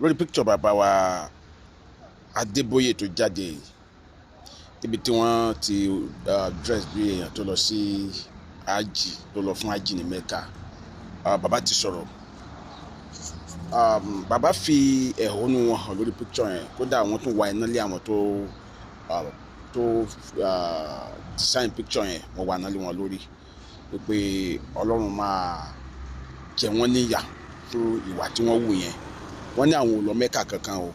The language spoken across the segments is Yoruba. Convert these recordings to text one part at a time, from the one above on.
Lórí picture bàbá wa Adébóyè tó jáde níbi tí wọ́n ti dress bí èèyàn tó lọ sí hajj, tó lọ fún hajj ní Mecca, bàbá ti sọ̀rọ̀. Bàbá fi ẹ̀hónú wọn hàn lórí picture yẹn. Kódà wọ́n tún wá iná lé àwọn tó design picture yẹn, wọ́n wá iná lé wọn lórí wípé Ọlọ́run máa jẹ wọ́n níyà fún ìwà tí wọ́n wù yẹn. Wọ́n ní àwọn ò lọ Mẹ́kà kankan o,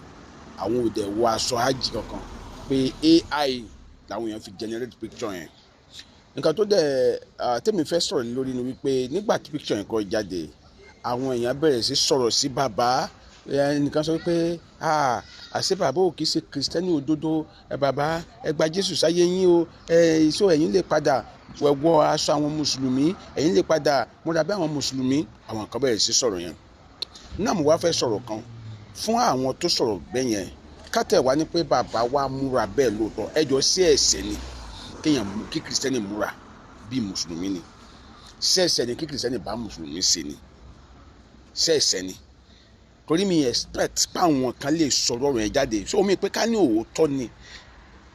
àwọn ò dẹ̀ wọ aṣọ hajj kankan, pé AI làwọn èèyàn fi generate picture yẹn. Nǹkan tó dẹ̀ tèmi fẹ́ sọ̀rọ̀ lórí ni wípé nígbà tí picture yẹn kọ́ jáde, àwọn èèyàn bẹ̀rẹ̀ sí sọ̀rọ̀ sí bàbá. Ẹnìkan sọ pé àṣé bàbá ò kìí ṣe Kìrìsìtẹ́nì òdodo. Ẹ bàbá, ẹ gba Jésù sáyé yín o. Ẹ ṣó ẹ̀yin lè padà wọ aṣọ àwọn mùsùlùmí, ẹ̀yin lè padà múra bí àwọn mùsùlùmí. Àwọn kan bẹ̀rẹ̀ sí sọ̀rọ̀ yẹn náà. Mo wá fẹ́ sọ̀rọ̀ kan fún àwọn tó sọ̀rọ̀ bẹ́ẹ̀ yẹn. Kátẹ̀ wá ní pé bàbá wa múra bẹ́ẹ̀ lóòótọ́, ẹ jọ, sí ẹ̀ṣẹ̀ ni kéèyàn kí Kìrìsìtẹ́nì múra bí mùsùlùmí ni? Sí ẹ̀ṣẹ̀ ni kí Kìrìsìtẹ́nì bá mùsùlùmí ṣe ni? Sí ẹ̀ṣẹ̀ ni? Torí mi expect páwọn kan lè sọ̀rọ̀ ọ̀rọ̀ yẹn jáde. So omi pé ká ní òótọ́ ni,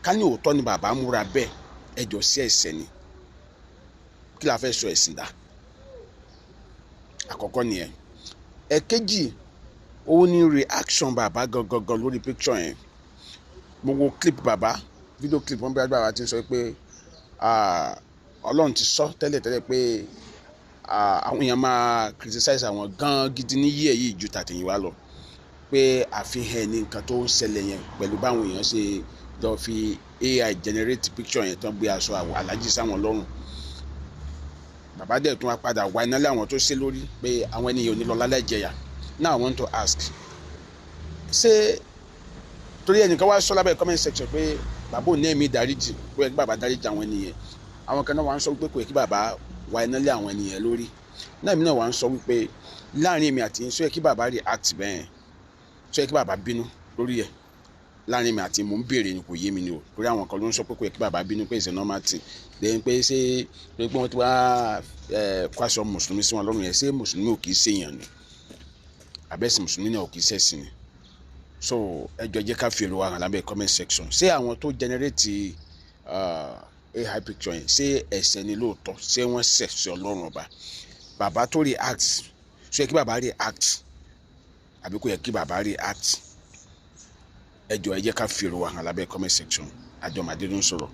ká ní òótọ́ ni bàbá múra bẹ́ẹ̀, ẹ jọ, sí ẹ̀ṣẹ̀ ni? Kí la fẹ́ sọ ẹ̀sìn dà? Àkọ́kọ́ nìyẹn. Ẹ̀kejì, ó ní reaction bàbá gangan lórí picture yẹn. Mo wo clip bàbá, video clip wọn bí bàbá ti ń sọ pé Ọlọ́run ti sọ tẹ́lẹ̀tẹ́lẹ̀ pé àwọn èèyàn máa criticize àwọn gan gidi ní yíyẹ yìí ju tàtẹ̀yìnwá lọ, pé àfihàn ní nǹkan tó ń ṣẹlẹ̀ yẹn pẹ̀lú báwọn èèyàn ṣe lọ fi AI generate picture yẹn tán, gbé aṣọ aláàjì sáwọn lọ́rùn. Bàbá dẹ̀ tún wá padà wá iná lé àwọn tó ṣe lórí pé àwọn ènìyàn ò ní lọ lálẹ́ jẹyà. Now I want to ask, ṣé torí ẹnìkan wá sọ lábẹ́ comment section pé bàbá ò ní ẹ̀mí ìdáríjì, pé kí bàbá dáríjì àwọn ènìyàn? Àwọn kan náà wá ń sọ wípé kò yẹ kí bàbá wá iná lé àwọn ènìyàn lórí náà. Èmi náà wá ń sọ wípé láàrin èmi àti yín, sọ yẹ kí bàbá react bẹ́ẹ̀? Sọ yẹ kí bàbá bínú lórí ẹ̀? Láàrin èmi àti mò ń béèrè ni, kò yé mi ni o. Torí àwọn kan ló ń sọ pé kò yẹ kí bàbá bínú, pé it's a normal thing. Lẹ́yìn pé ṣé pé wọ́n ti wá kó aṣọ mùsùlùmí sí wọn lọ́rùn yẹn, ṣé mùsùlùmí ò kì í ṣèyàn ni? Àbẹ́sìn mùsùlùmí náà ò kì í ṣẹ̀sìn ni? So ẹ jọ̀ọ́, jẹ́ ká fi èrò wa hàn lábẹ́ comment section. Ṣé àwọn tó generate AI picture yẹn, ṣé ẹ̀ṣẹ̀ ni lóòótọ́? Ṣé wọ́n ṣẹ̀ sí Ọlọ́run Ọba? Bàbá tó react, ṣé yẹ kí bàbá react àbí kò yẹ kí bàbá react? Ẹ jọ̀ọ́, ẹ jẹ́ ká fi èrò wa hàn lábẹ́ comment section. Àjọmọ̀dé ló ń sọ̀rọ̀.